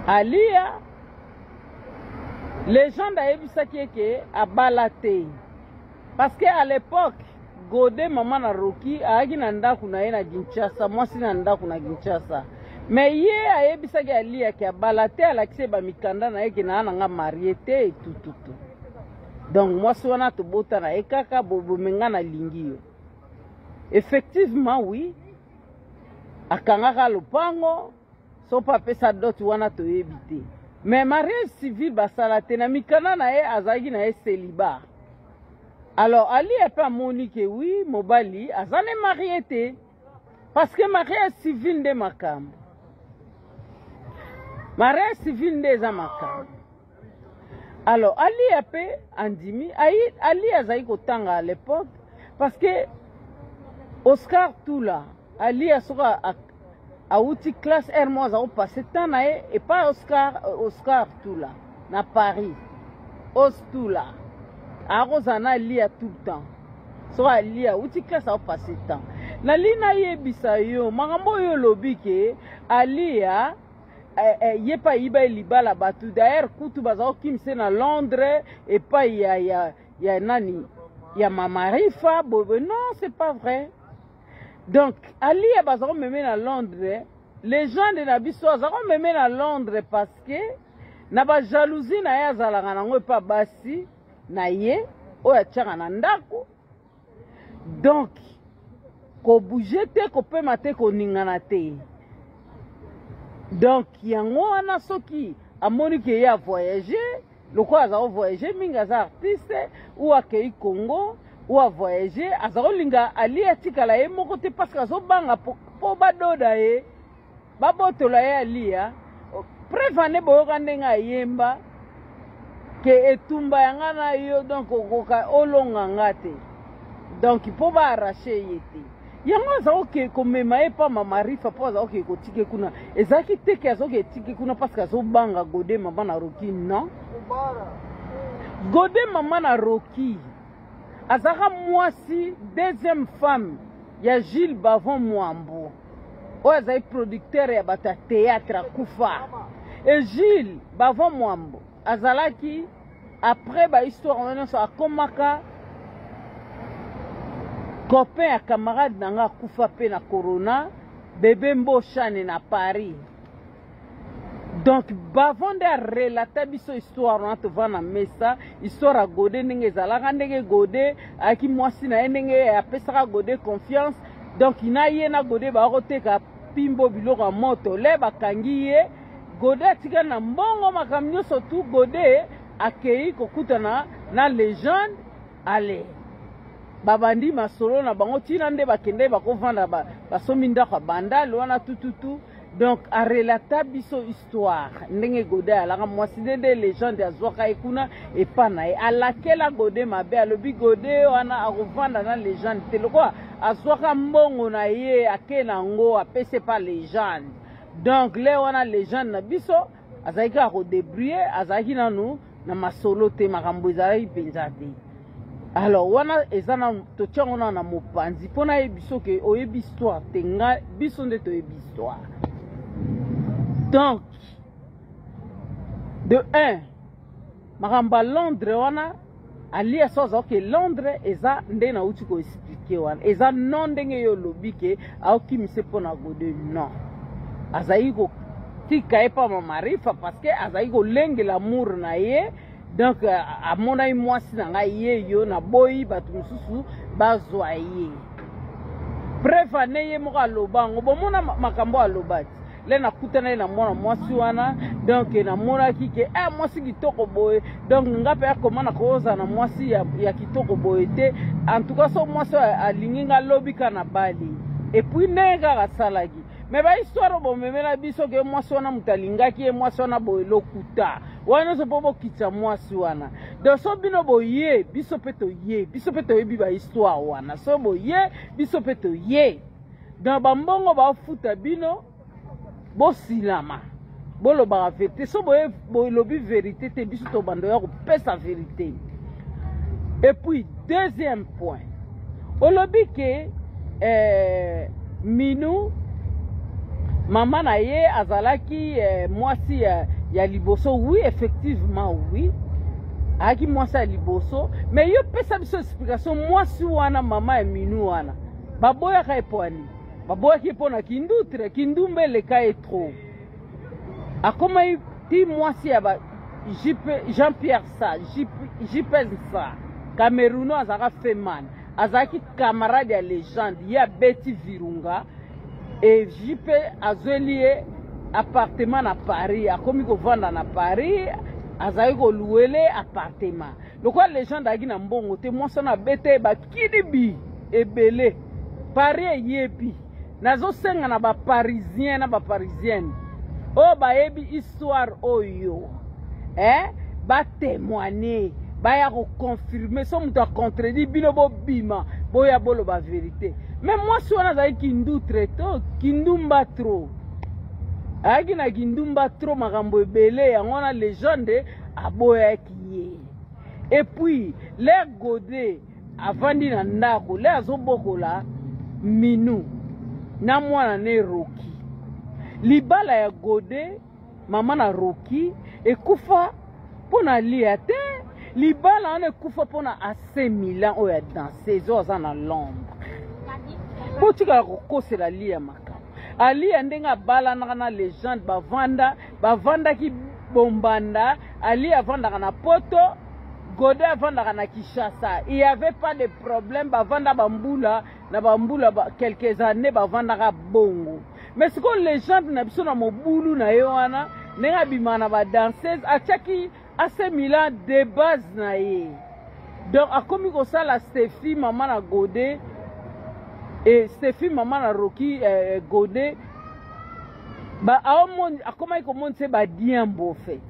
Alia legende ayebisaki ye ke abala te parce que à l'époque Gode mama na Rocky ayaki na ndako na ye na Kinshasa, mwasi na ndako na Kinshasa. Mais ye ayebisaki Alia ke abala te, alakisi ye bamikanda na ye ke naa na nga marie te etututu. Donc mwasi wana tobota na ye kaka bobome nga nalingi yo. Effectivement oui, akangaka lopango so mpe apesa dot wana toyebi te mais mariage civil basala te na mikanda na ye azalaki na ye celibat alors alia mpe amoni ke wi mobali aza ne marie te parce que mariage civil nde makambo mariage civil nde eza makambo alors alia mpe andimi alia azali kotanga à l'époque parce que oscar tula alia soki awuti classe aire moko aza kopasse temps na ye epai oscar, oscar tula na paris os tula akozala na alia tout le temps soki alia awuti classe akopasse temps nali nayebisa yo makambo oyo olobi ke alia eh, eh, ye mpe ayiba ye libala bato d'ailleurs kutu baza kokimisa na londres epai ya, ya, ya nani ya mamarifa boye non c'est pas vrai donc alia baza komeme na londres legende na biso aza komeme na londres parce que na bajalousie na ye azalaka nango epa basi na ye oyo atiaka na ndako donc kobouge te kopema te koningana te donc yango wana soki amoni ke ye avoyage lokola aza kovoyage mingi aza artiste ou akei congo ou avoyage aza kolinga ali atikala ye moko te parce que azobanga mpo badoda ye babotola ye aliya preuve ane boyoka ndenge ayemba ke etumba ya nga na yo donc okoka olonga nga te donc mpo baarrache ye te yango aza oke komema ye mpa mama rifa mpo aza oke kotike kuna ezalaki te ke aza oke etike kuna parce que azobanga gode mama na roki non gode mama na roki azalaka mwasi deuxième femme ya Gilles Bavon Mwambo oyo azali producteur ya bato ya théâtre akufa e Gilles Bavon Mwambo azalaki après ba histoire wana nyonso akomaka copain ya camarade na nga akufa mpe na corona bebe mboshane na Paris donc bavon nde arelata biso histoire wana tovanda na mesa histoire ya gode ndenge ezalaka ndenge gode ayaki mwasi na ye ndenge apesaka gode confiance donc na ye na gode bakoteka pimbo biloko ya moto le bakangi ye gode atikali na mbongo makambo nyonso tu gode akei kokutana na legende ale babandi masolo na bango ntina nde bakendaki bakovanda basombi ndako ya bandal wana tututu donc arelata biso histoire ndenge gode alaka mwasi nde nde legende azwaka ye kuna epa na ye alakela gode mabe alobi gode wana akovanda na legende te lokola azwaka mbongo na ye ake na yango apesi epa legende donc le wana legende na biso azalaki kaka kodebrouille azalaki nanu na masolo te makambo ezalaki mpenza te alors wana eza na totia yango na mopanzi mpo nayebi biso ke oyebi histoire te nga biso nde toyebi histoire donc de 1 makambo ya londres wana alia so aza oke londres eza nde nauti koexplike wana eza non ndenge yo olobi ke aokimise mpo na gode non azali kotika ye mpa mamarifa parce que azali kolengela amour na ye donc euh, amonaki mwasi na ngai ye yo naboyi bato mosusu bazwa ye preuve ane ye moko aloba yango bomona makambo aloba ti le nakutanaki na mwana mwasi wana donc namonaki ke eh, mwasi kitoko boye donc nga mpe akoma na kozala na mwasi ya, ya kitoko boye te en tout cas so mwasi oyo alingi nga lobi ka na bali epuis ndenge kaka asalaki me bahistoire oyo bomemela biso ke mwasi wana moto alingaki ye mwasi wana boye lokuta wana nyonso mpo bokitisa mwasi wana donc so bino boye biso mpe toye biso mpe toyebi bahistoire wana so boye biso mpe toye donc bambongo bafuta bino bosilama bolobaka verité so bolobi verité te biso tobanda ya kopesa verité et puis deuxième point olobi ke eh, minu mama na ye azalaki eh, mwasi ya, ya liboso. Oui, effectivement, oui, ayaki mwasi ya liboso. Mais yo pesa biso explication, mwasi wana, mama ya Minu wana, baboyaka ye mpo ani? Baboyaki ye mpo na kindutre, kindumba eleka ye trop. Akomaki ti mwasi ya ba Jean Pierre Sa, JP Sa Camerouno, azalaka feman, azalaki camarade ya Legende. Ye abeti Virunga e JP azweli ye appartement na Paris, akomi kovanda na Paris, azalaki koluwele appartement. Lokola Legende ayaki na mbongo te, mwasi wana abeta ye bakilibi ebele. Paris eyebi. Nazosenga na baparisien na baparisienne oyo bayebi histoire oyo, batémoigne, baya koconfirme. So moto acontredit bino, bobima, boya boloba vérité. Mais mwasi wana azalaki kindutre to kindumba trop, ayaki na kindumba trop, makambo ebele. Yango wana Legende aboyaki ye. Et puis l'heure Gode avandi na ndako, le azobokola Minu na mwana ne Roki. Libala ya Gode, mama na Roki, ekufa mpo na Lia te. Libala wana ekufa mpo na AC Milan oyo ya danseuse oyo aza na Londres. Botikala kokosela Lia makambo. Alia ndenge abalanaka na Legende, bavanda, bavandaki bombanda. Ali avandaka na Poto, Gode avandaka na Kinshasa. Il y avait pas de problème. Bavanda bambula na bambula ba, quelques années bavandaka bongo. Mais sikoyo Legende na biso na mobulu na ye wana, ndenge abimaka na badanseuse, atiaki AC Milan de base na ye. Donc akomi kosala Stefi, mama na Gode, e Stefi, mama na Roki, Gode ba akomaki komonisa ye badiambo fait.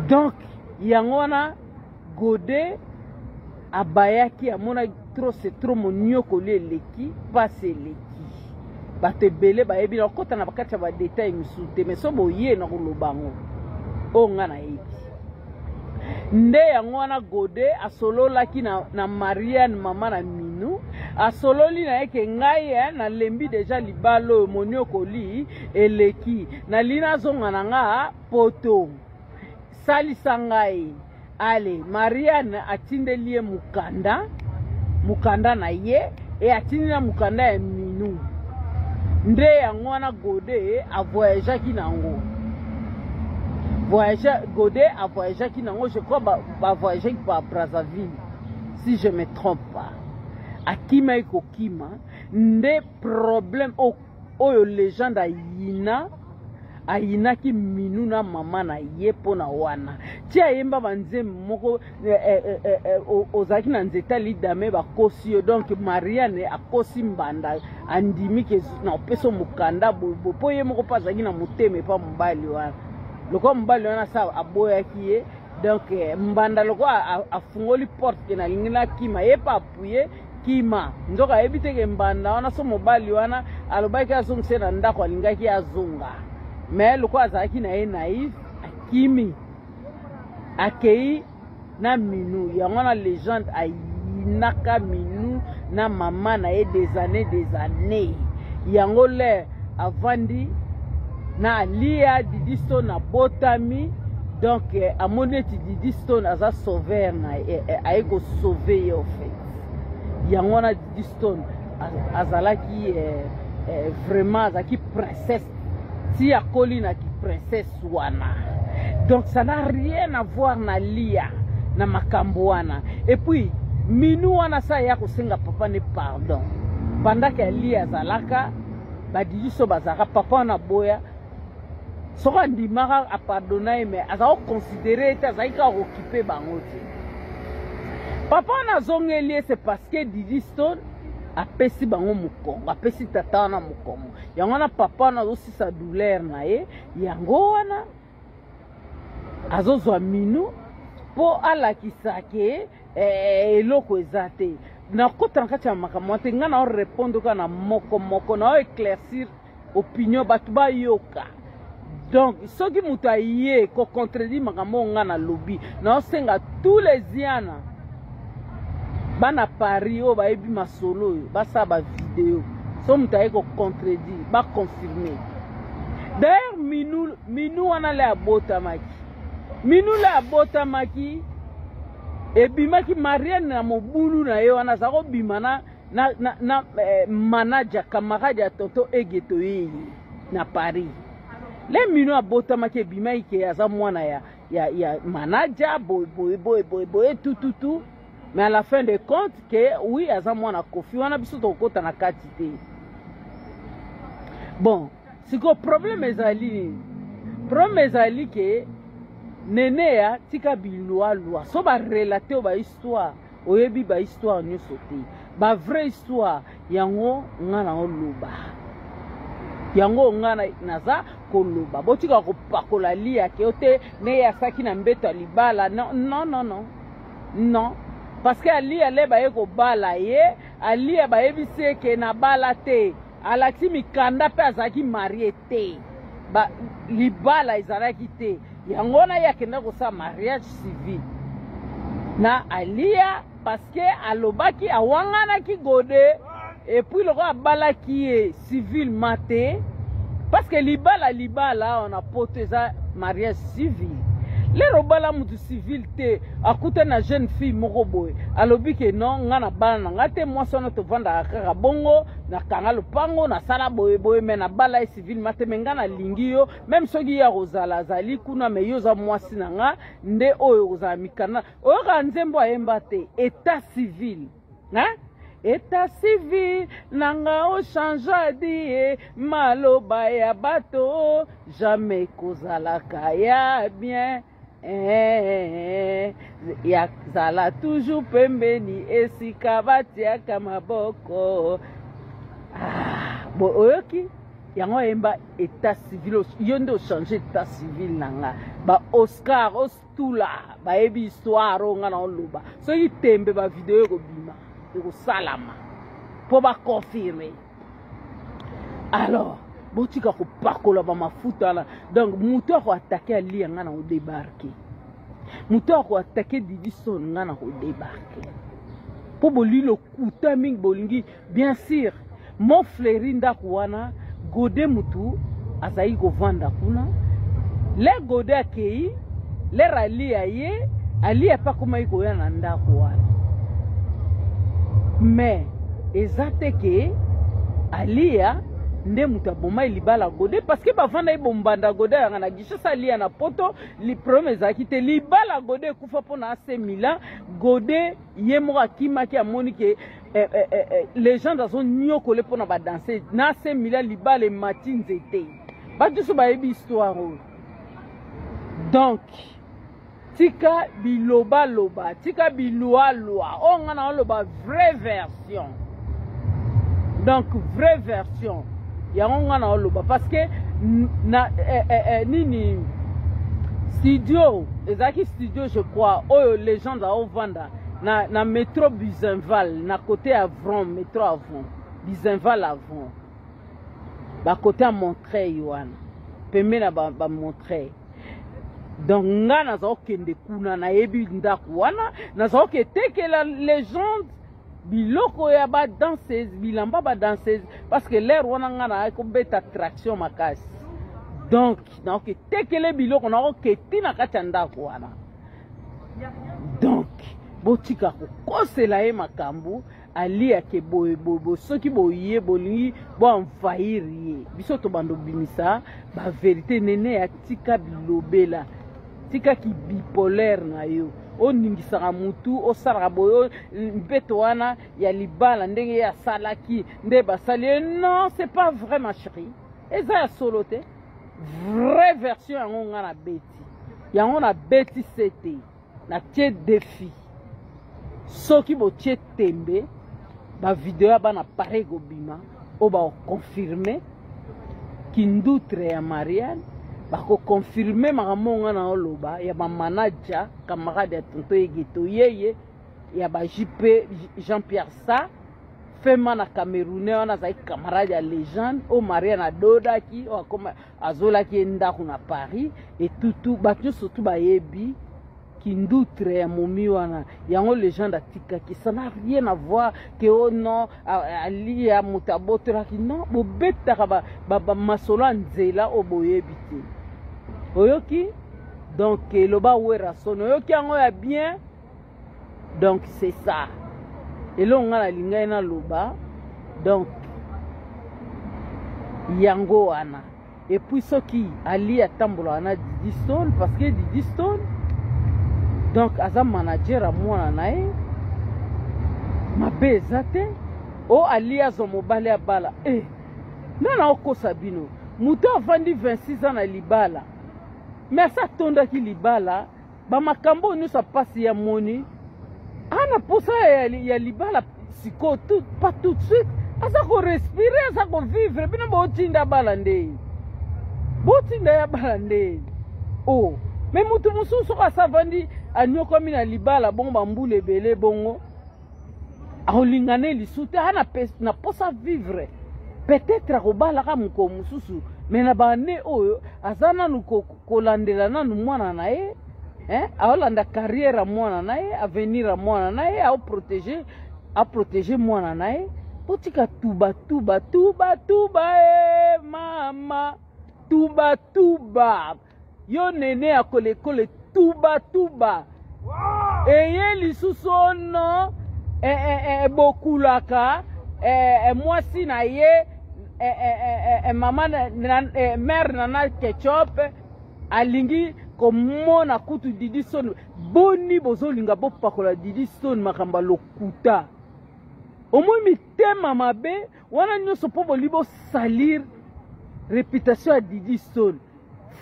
Donc yango wana Gode abayaki, amonaki trop c'est trop, moniokoli eleki, mpasi eleki. Bato ebele bayebi. Na kokɔta na bakati ya badetail misusu te, mais so boye na koloba yango oyo nga nayebi nde yango wana. Gode asololaki na Marianne, mama na Minu. Asololi na ye ke ngai nalembi deja libala oyo, moniokoli eleki, nalingi nazonga na nga Poto, salisa ngai. Ale Marianne atindeli ye mokanda na ye e atindi na mokanda ya Minu. Nde yango wana Gode avoyageaki nango. Voyage, Gode avoyageaki nango, je crois bavoyageaki ba par Brazzaville, si je me trompe pas. Akimaki kokima nde problème oyo Legende ayina, ayinaki Minu na mama na ye mpo na wana. Ti ayemba banzembo moko, ozalaki na nzete alidame, bakosi yo. Donc Mariane akosi mbanda, andimi ke na opesa mokanda boye mpo ye moko mpo azalaki na motema epa mobali wana. Lokola mobali wana sa aboyaki ye, donc mbanda lokola afungoli porte ke nalingi nakima, ye mpe apuye kima. Nzoka ayebi te ke mbanda wana, so mobali wana alobaki azongisa ye na ndako, alingaki azonga. Mais lokola azalaki na ye naïve, akimi, akei na Minu. Yango wana Legende ayinaka Minu na mama na ye des années, des années. Yango le avandi na Alia, Didi Stone abotami. Donc amoni neti Didi Stone aza sauveur na ye, aye kosauve ye au fait. Yango wana Didi Stone azalaki vraiment, azalaki princesse ti akoli na princesse wana. Donc ça n'a rien à voir na Lia na makambo wana. Et puis Minu wana sa ya kosenga papa ne pardon pendant ke Alia azalaka, badidi so bazalaka, papa wana boya. Soki andimaka, apardonna ye, mais aza koconsidere ye te, azalaki kaka kokipe bango te. Papa wana azongeli ye, c'est parce que Didi Stone apesi bango mokongo, apesi tata wana mokongo. Yango wana papa wana azosisa douleur na ye. Yango wana azozwa Minu mpo alakisa ke eloko eza te. Nakota na kati ya makambo wana te. Ngai na orépondre kaka na moko moko, na oéclaircir opinion, bato bayoka. Donc soki moto aye kocontredire makambo oyo ngai nalobi, naosenga tous les Ziana, bana Paris oyo bayebi masolo oyo, basala bavideo. So moto aye kocontredire, baconfirme. D'ailleurs Minu, Minu wana le abotamaki, Minu le abotamaki, ebimaki Marianne na mobulu na ye wana aza kobima na, na, na, na eh, manager camarade ya tonton Ege Toyeyi na Paris. Le Minu abotamaki, ebimaki ke aza mwana ya, ya, ya manager boye boye boye boye boye tututu, mais à la fin de compte ke oui, aza mwana Kofi wana, biso tokokota na kati te. Bon, sikoyo problème ezali nini? Problème ezali ke Neneya, tika bilwalwa, so barelate oyo bahistoire, oyebi bahistoire nyonso te, bavrai histoire yango nga na oloba yango, nga naza koloba. Botika kopakola liake yo te neye asaki na mbeto ya libala. Non, non, non, non, non, parce que Alia le baye kobala ye, Alia bayebisi eke na bala te, alakisi mikanda mpe azalaki marié te, ba, libala ezalaki te. Yango wana ye akenda kosala mariage civil na Alia, parce que alobaki awanganaki Gode. Et puis lokola abalaki ye civilement te, parce que libala, libala awa na Poto eza mariage civil. Lero obala mutu civil te, akuta na jeune fille moko boye, alobi ke non, nga na bala na nga te, mwasi wana tovandaka kaka bongo, nakanga lopango, nasala boye boye, me nabala ye civilement te, me nga nalingi yo, même soki ye akozala azali kuna, me yo oza mwasi na nga nde oyo kozala mikanda. Oyoka nzembo ayemba te, état civil, hein? État civil nanga ochange die, maloba ya bato jamais kozalaka ya bien, eh, ya zala toujours pembeni esika batiaka maboko. Ah, bo oyoki yango ayemba état civil, yo nde ochange état civil na nga. Ba Oscar Ostula bayebi histoire oyo nga na oloba. Soki tembe, bavideo ekobima, ekosalama mpo baconfirme. Alors botika kopakola bamafuta wana. Donc moto akoattaquer Alia, nga na kodébarquer. Moto akoattaquer Didison, nga na kodébarquer, mpo bolingi lokuta mingi, bolingi bien sûr Mont-Fleury. Ndako wana Gode mutu azalaki kovanda kuna. Le Gode akei, lere Alia ye, Alia mpe akomaki koya na ndako wana, mais eza te ke Alia nde moto abomai libala Gode, parce que bavandaki bombanda. Gode ayanga na Kinshasa, Alia na Poto. Problème ezalaki te. Libala Gode ekufa mpo na AC Milan. Gode ye moko akimaki, amoni ke légende azonyokole mpona badanse na AC Milan, libala emati nzete. Bato nyonso bayebi histoire oyo. Donc tika bilobaloba, tika bilwalwa oyo nga na oloba vraie version. Donc vraie version yango nga na oloba, parce que na nini, studio ezalaki studio, je crois, oyo légende aovanda na métro Buzenval, na côté Avron, métro Avron, Buzenval, Avron, bakote ya Montreuil wana, pembe na bamontreuil ba. Donc nga naza kokende kuna, nayebi ndako wana, naza koketekela légende biloko ya badanseuse, bilamba badanseuse, parce que l'heure wana nga nayaki kobeta traction makasi. Donc nakoketekele biloko, nakoketi na kati ya ndako wana. Donc botika kokosela ye makambo aliake boye boye boye. Soki boye bolingi boenvahir ye, biso tobanda obimisa bavérité. Nene ya tika bilobela, tikaki bipolaire na yo, oningisaka mutu, osalaka boye mbeto wana ya libala ndenge ye asalaki nde basali ye. Non, c'est pas vrai, ma chérie, eza ya solo te. Vraie version yango nga nabeti yango, nabeti se te, natie défi. Soki botie tembe, bavideo ya bana pare ekobima oyo bakoconfirmer kindutre ya Mariane, bakoconfirmer makambo nga na oloba ya bamanager camarade ya tonto Egeto yeye ya ba JP Jean Pierre sa fema na Camerounais wana azalaki camarade ya légende oyo Mariane adodaki, oyo akoma azolaki ye ndako na Paris etutu. Bato nyonso tu bayebi. Kindutre ya momi wana yango legende atikaki, ça n'a rien à voir que oh non alia moto abotolaki. Non, bobetaka ba masolo ya nzela oyo boyebi te. Oyoki? Donc eloba Werrason, oyoki yango ya bien. Donc c'est ça eloko nga nalingai naloba. Donc yango wana. Et puis soki Ali atambolaka na Didi Stone, parce que Didi Stone donc aza manager ya mwana na ye, mabe eza te. O Ali azwa mobali, abala e nana okosa bino. Moto avandi 26 ans na libala, mais asa atondaki libala, bamakambo oyo nyonso apasi ya moni ana posa ya libala sikoyo, pas tout de suite. Aza korespirer, aza kovivre. Bino botinda bala ndeni, botinda ya bala ndeni. O oh. Mais motu mosusu soki asavandi, anyokwami na libala bongo bambula ebele bongo, akolinga ne lisu te. Aa na posa vivre, peut-être akobalaka mokolo mosusu, mais na bane oyo aza nanu kolandela nanu mwana na ye, hein? Aolanda carrière ya mwana na ye, avenir ya mwana na ye, aoprotéger, aprotéger mwana na ye. Botika tuba tuba tuba tuba e mama tuba tuba yo nene ya kolekole tuba tuba eye lisusu ono e, e, e, bokulaka e, e, mwasi na ye e, e, e, e, mama na, na, e, mare Nana Ketchup alingi komona kutu Didi Stone. Boni bozolinga bopakola Didi Stone makambo ya lokuta? Omoi mitema mabe wana nyonso mpo boli bosalir réputation ya Didi Stone.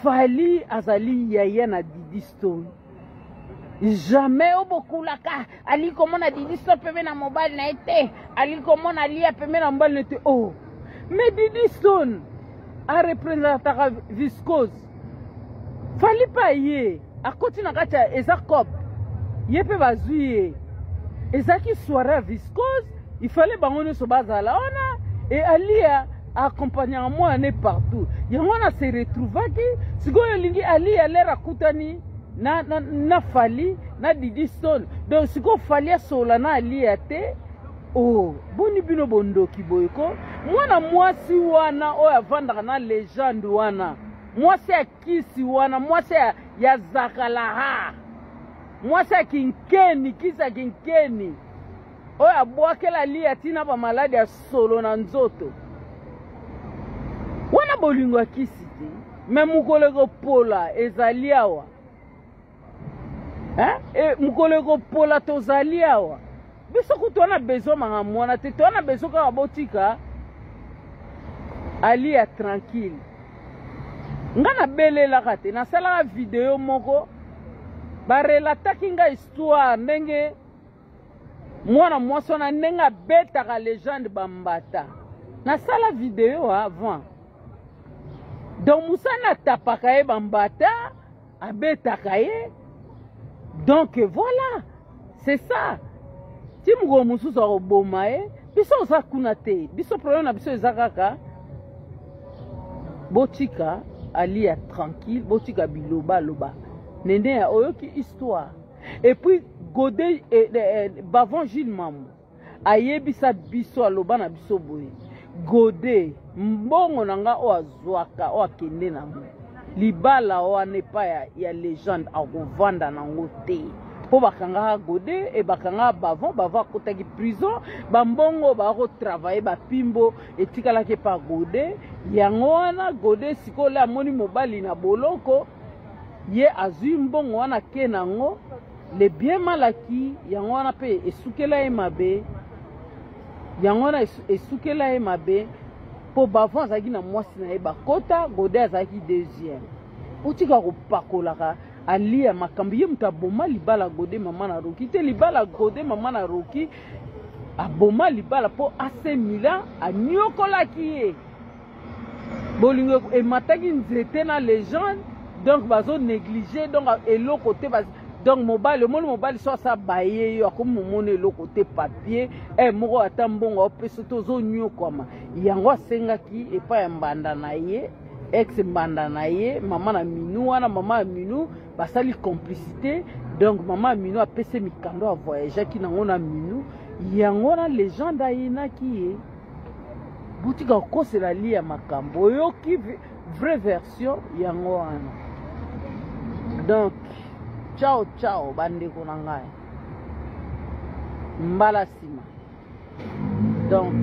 Fally azali yaya na Didi Stone. Jamais obokulaka ali komona Didi Stone pembe na mobali na ye te, ali komona alia pembe na mobali na ye te. Oh, mais Didi Stone arepresentaka Viscose. Fally mpe aye akoti na kati ya eza cop ye mpe bazwi ye. Ezalaki soirée ya Viscose, il fallait bango nyonso bazala wana. E Alia accompagnaka mwana ne partout, yango wana se retrouvaki. Sikoyo elingi Alia lere akutani na Fally na Didi Stone. Donc sikoyo Fally asola na Alia te. Oh, boni bino bondoki boye ko? Mwana mwasi wana oyo avandaka na legende wana, mwasi ya kisi wana, mwasi ya zakalaha, mwasi ya kinkeni, kisi ya kinkeni oyo abwakela Alia ntina bamaladi ya solo na nzoto wana, bolingo ya kisi te. Mais mokolo ekopola ezali awa, hein? E, mokolo ekopola tozali awa. Biso kutu wana besoin makambo wana te, towana besoin kaka botika Alia tranquille. Nga nabelelaka te, nasalaka video moko, barelataki nga histoire ndenge mwana mwasi wana ndenge abetaka legende bambata. Nasala video avant. Donc mosana atapaka ye bambata, abetaka ye. Donc voilà, c'est ça. Ti mokolo mosusu akoboma ye. Biso oza kuna te. Biso problème na biso eza kaka botika Alia tranquille, botika bilobaloba. Nene ya oyoki histoire. Et puis Gode Bavon Gilles Mambo ayebisa biso, aloba na biso boye: Gode, mbongo na nga oyo azwaka, oyo akende nango libala wana epai ya legende, akovanda nango te mpo bakangaka Gode e bakangaka Bavon. Bavon akotaki prison, bambongo bakotravailler bapimbo etikalaki epa Gode. Yango wana Gode sikoyo le amoni mobali na boloko, ye azwi mbongo wana ke nango le bien mal acquis. Yango wana mpe esukela ye mabe, yango wana esukela ye mabe, mpo Bavon azalaki na mwasi na ye bakota, Gode azalaki deuxième. Otika kopakolaka Alia makambo. Ye moto aboma libala Gode mama na Roki te. Libala Gode mama na Roki, aboma libala mpo AC Milan anyokolaki ye. Bolingo emataki nzete na legende, donc bazo néglige, donc eloko te. Donc mobali, omoni mobali so asa baye yo, akomi momona eloko te, papier e moko ata mbongo aopesa te, ozonyokwama. Yango asengaki epai ya mbanda na ye, ex mbanda na ye, mama na Minu wana, mama ya Minu, basali complicité. Donc mama Minu apesi mikando avoyageaki nango na Minu yango na legende ayinaki ye. Botika kokosela Liya makambo, oyoki vraie version yango wana. Donc ciao ciao bandeko na ngai, mbala nsima. Donc